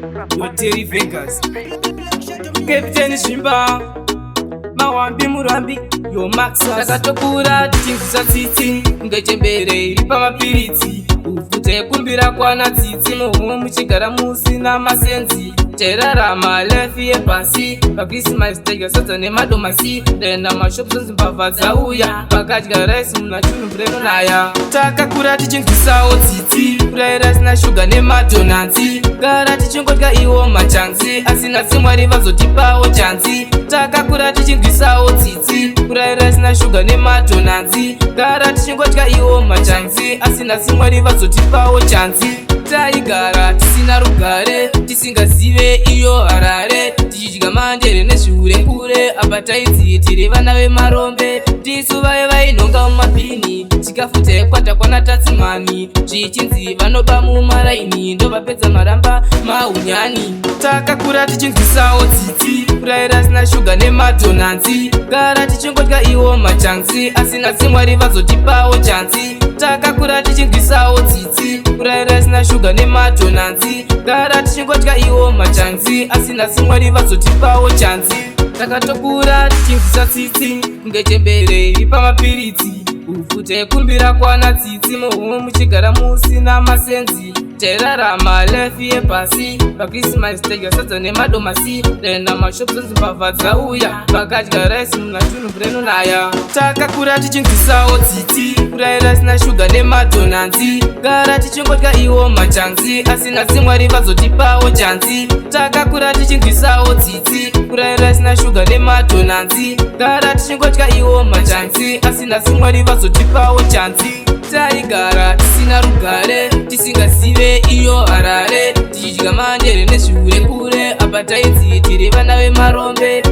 Yoteri Vegas, Captain Zvimba, Mawambi Murambi, yo Maxas. Takatokura tichinzwisa tsitsi kunge chembere iri pamapiritsi. Uvhute kumbira kwana tsitsi, muhomwe muchigara musina masenzi. Tairarama life yepasi, paKrisimasi tadya sadza nemadomasi. Ndaenda mashopu, zonzi mbavha dzauya, vakadya raisi muna June, mvura inonaya. Takakura tichinzwisawo tsitsi, kurayira sina shuga nemadhonatsi, gara tichingodya iwo majunks, asina Mwari vazotipawo chance. Takakura tichinzwisawo tsitsi, kurayira sina shuga nemadhonatsi, gara tichingodya iwo majunks, asina Mwari vazotipawo chance. Taigara tisina rugare, tisingazive iyo Harare, tichidya mandere nezviure kure. Apa taidzi tiri vana vemarombe, tisu vaiva vainhonga mumabhini chikafu chaikwata kwana Tatsimani, zvichinzi vanoba mumaraini ndovapedza maramba maunyani. Takakura tichinzwisawo tsitsi, kurayira sina shuga nemadhonatsi, gara tichingodya iwo majunks, asina Mwari vazotipawo chance. Takakura tichinzwisawo tsitsi, kurayira sina shuga nemadhonatsi, gara tichingodya iwo majunks, asina Mwari vazotipawo chance. Takatokura tichinzwisa tsitsi kunge chembere iri pamapiritsi. Uvhute kumbira kwana tsitsi, muhomwe muchigara musina masenzi. Tairarama life yepasi, paKrisimasi tadya sadza nemadomasi. Ndaenda mashopu, zonzi mbavha dzauya, vakadya raisi muna June, mvura inonaya. Takakura tichinzwisawo tsitsi, kurayira sina shuga nemadhonatsi, gara tichingodya iwo majunks, asina Mwari vazotipawo chance. Takakura tichinzwisawo tsitsi, kurayira sina shuga nemadhonatsi, gara tichingodya iwo majunks, asina Mwari vazotipawo chance. Taigara tisina rugare, tisingazive iyo Harare, tichidya mandere nezviure kure. Apa taidzi tiri vana vemarombe.